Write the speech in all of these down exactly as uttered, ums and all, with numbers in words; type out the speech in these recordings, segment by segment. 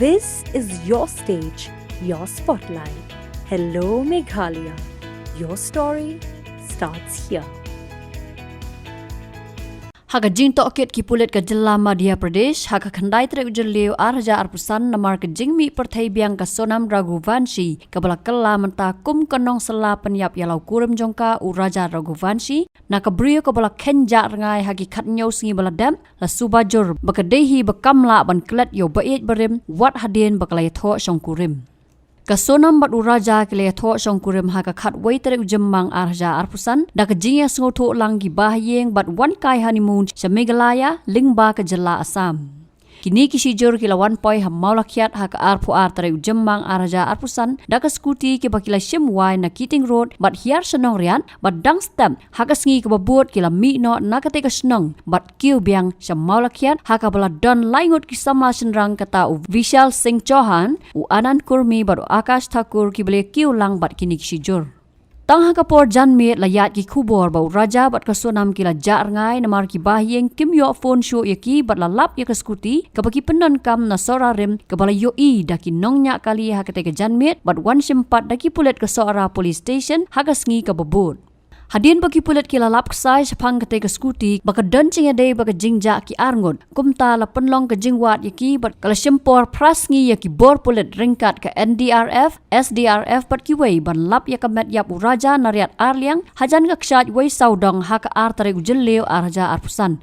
This is your stage, your spotlight. Hello, Meghalaya. Your story starts here. Ha ka jingtohkit ki pulit ka jylla Madhya Pradesh, ha ka khyndai tarik u Jylliew ar hajar arphew san namar ka jingmih pyrthei biang ka Sonam Raghuvanshi, kaba la kylla mynta kum ka nongsylla pynïap ïa la u kurim jong ka u Raja Raghuvanshi, na ka briew kaba la khein jah rngai ha ki khathynñiew sngi ba la dep, la suba jur ba ka dei hi ba kam lah ban klet ïa u baieit barim, wat hadien ba ka la ïathoh shongkurim. Ka Sonam bad u Raja ki la ïathoh shongkurim ha ka khatwei tarik u Jymmang ar hajar arphew san, da ka jingïasngewthuh lang ki bahaïing bad wan kai honeymoon sha Meghalaya, lyngba ka jylla Assam. Kine ki shijur ki la wan poi ha Mawlakhiat ha ka arphew ar tarik u Jymmang ar hajar arphew san, da ka scooty kiba ki la shim wai na Keating Road, bad hiar sha Nongriat, bad dang step, ha ka sngi kaba bud ki la mih noh na katei ka shnong, bad kiew biang sha Mawlakhiat, ha kaba la don lai ngut ki samla shynrang kata u Vishal Singh Chauhan, u Anand Kurmi bad u Akash Thakur kiba la kiew lang bad kine ki shijur. Tang ha ka por janmiet la ïaid ki khubor ba u Raja bad ka Sonam ki la jah rngai namar ki bahaïing kim ïoh phone shuh ïa ki bad la lap ïa ka scooty, kaba ki pyndonkam na Sohra rim kaba la ïohi da ki nongñiah kali ha katei ka janmiet bad wan shim pat da ki pulit ka Sohra Police Station ha ka sngi kaba bud. Hadien ba ki pulit ki la lap ksai shaphang katei ka scooty ba ka don jingïadei bad ka jingjah ki arngut, kumta la pynlong ka jingwad ïa ki bad ka la shim por phra sngi ïa ki bor pulit ryngkat ka N D R F, S D R F bad kiwei ban lap ïa ka met ïap u Raja na Riat Arliang, hajan ka kshaid wei sawdong ha ka ar tarik u Jylliew ar hajar arphew san.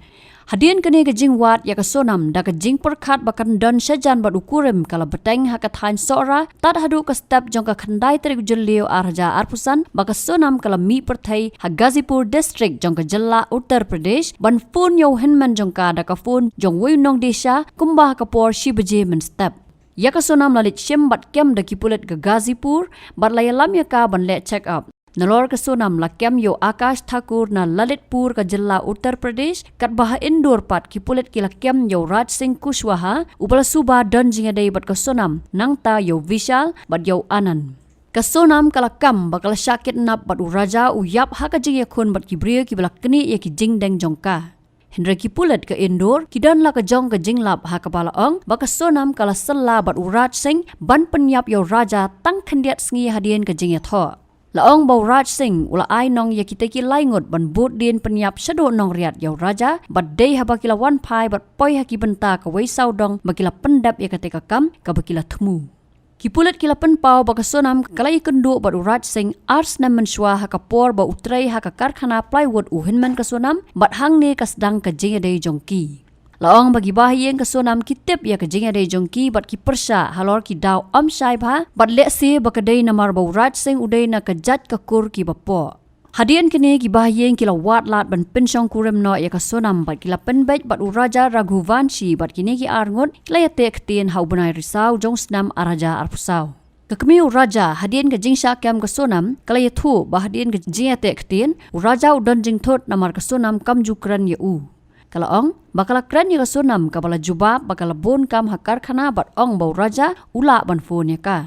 Hadien kane ka jingwad ïa ka Sonam da ka jingpyrkhat ba kan don shajan bad u kurim ka la bteng ha ka thaiñ Sohra, tad haduh ka step jong ka khyndai tarik u Jylliew ar hajar arphew san, ba ka Sonam ka la mih pyrthei ha Ghazipur District jong ka jylla Uttar Pradesh, ban phone ïa u hynmen jong ka da ka phone jong uwei u nongdie sha, kumba ha ka por shi baje mynstep. Ïa ka Sonam la leit shim bad kem da ki pulit ka Ghazipur, bad la ïalam ïa ka ban leh check up. Nalor ka Sonam la kem ïa u Akash Thakur na Lalitpur ka jylla Uttar Pradesh, katba ha Indore pat ki pulit ki la kem ïa u Raj Singh Kushwaha, uba la suba don jingïadei bad ka Sonam, nangta ïa u Vishal, bad ïa u Anand. Ka Sonam ka la kam ba ka la shah kidnap bad u Raja u ïap ha ka jingïakhun bad ki briew kiba la knieh ïa ki jingdeng jong ka. Hynrei ki pulit ka Indore, ki don la ka jong ka jinglap ha kaba la ong, ba ka Sonam ka la sylla bad u Raj Singh, ban pynïap ïa u Raja tang khyndiat sngi hadien ka jingïathoh. La ong ba u Raj Singh, u la ai nong ïa kitei ki lai ngut ban bud dien pynïap shaduh Nongriat ïa u Raja, bad dei haba ki la wan phai bad poi ha ki bynta kawei sawdong ba ki la pyndep ïa katei ka kam, kaba ki la thmu. Ki pulit ki la pynpaw ba ka Sonam ka la ïakynduh bad u Raj Singh ar snem mynshuwa ha ka por ba u trei ha ka karkhana plywood u hynmen ka Sonam, bad hangne ka sdang ka jingïadei jong ki. La ong ba ki bahaïing ka Sonam ki tip ïa ka jingïadei jong ki bad ki pyrshah halor ki daw ym shai bha, bad lehse ba ka dei namar ba u Raj Singh u dei na ka jait ka kur kiba poh. Hadien kine ki bahaïing ki la wad lad ban pynshongkurim noh ïa ka Sonam bad ki la pynbeit bad u Raja Raghuvanshi bad kine ki arngut ki la ïateh ktien ha u bnai Risaw jong u snem ar hajar arphew saw. Ka kmie u Raja, hadien ka jingshah kem ka Sonam, ka la ïathuh ba hadien ka jingïateh ktien, u Raja u don jingthut namar ka Sonam kam ju kren ïa u. Ka la ong ba ka la kren ïa ka Sonam kaba la jubab ba ka la bun kam ha karkhana bad ong ba u Raja u lah ban phone ïa ka.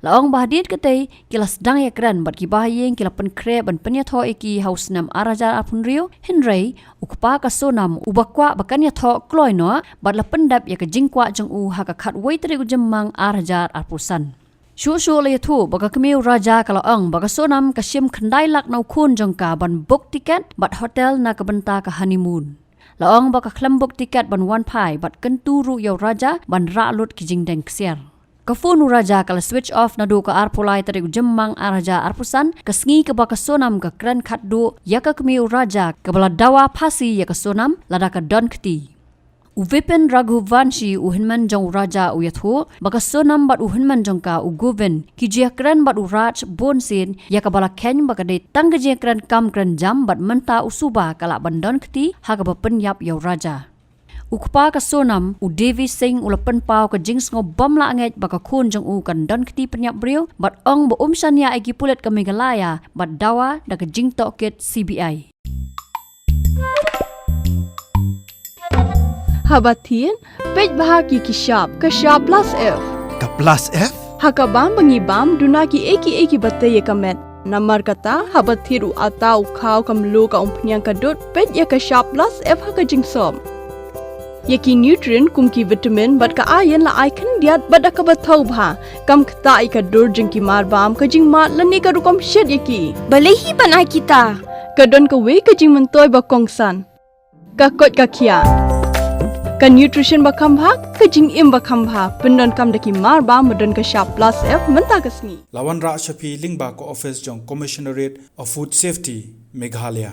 La ong ba hadien katei ki la sdang ïakren bad ki bahaïing ki la pynkhreh ban pynïathoh ïa ki ha u snem ar hajar arphew hynriew, hynrei u kpa ka Sonam uba kwah ba kan ïathoh kloi noh bad la pyndep ïa ka jingkwah jong u ha ka khatwei tarik u Jymmang ar hajar arphew san. Shuh shuh la ïathuh ba ka kmie u Raja ka la ong ba ka Sonam ka shim khyndai lak na u khun jong ka ban book tiket bad hotel na ka bynta ka honeymoon. La ong ba ka khlem book tiket ban wan phai bad kyntu ruh ïa u Raja ban rah lut ki jingdeng ksiar. Ka phone u Raja ka la switch off naduh ka arphew lai tarik u Jymmang ar hajar arphew san, ka sngi kaba ka Sonam ka kren khatduh ïa ka kmie u Raja kaba la dawa phasi ïa ka Sonam lada ka don kti. U Vipin Raghuvanshi u hynmen jong u Raja u ïathuh ba ka Sonam bad u hynmen jong ka u Govind ki ju ïakren bad u Raj bun sien ïa kaba la khein ba ka dei tang ka jingïakren kam kren jam bad mynta u suba ka lah ban don kti ha kaba pynïap ïa u Raja. U kpa ka Sonam, u Devi Singh u la pynpaw ka jingsngew bym lah ngeit ba ka khun jong u kan don kti pynïap briew bad ong ba um shaniah ïa ki pulit ka Meghalaya bad dawa da ka jingtohkit C B I. Haba thied, peit bha ki ki shap, ka shap plus F. Ka plus F? Ha ka bam ba ngi bam, duna ki ei ki ei kiba tei ïa ka met. Namar kata, haba thied u atta u khaw ka mluh ka umphniang ka dud, peit ïa ka shap plus F ha ka jingsop. Ïa ki nutrient kum ki vitamin bad ka iron la ai khyndiat bad da kaba thaw bha. Kam ktah ïa ka dur jong ki marbam, ka jingmad lane ka rukom shet ïa ki. Balei hi ban ai kita? Ka don kawei ka jingmyntoi ba kongsan. Ka koit ka khiah. Ka nutrition ba kham bha, ka jingim ba kham bha. Pyndonkam da ki marbam ba don ka shap plus F mynta ka sngi. La wanrah sha phi lyngba ka office jong Commissionerate of Food Safety, Meghalaya.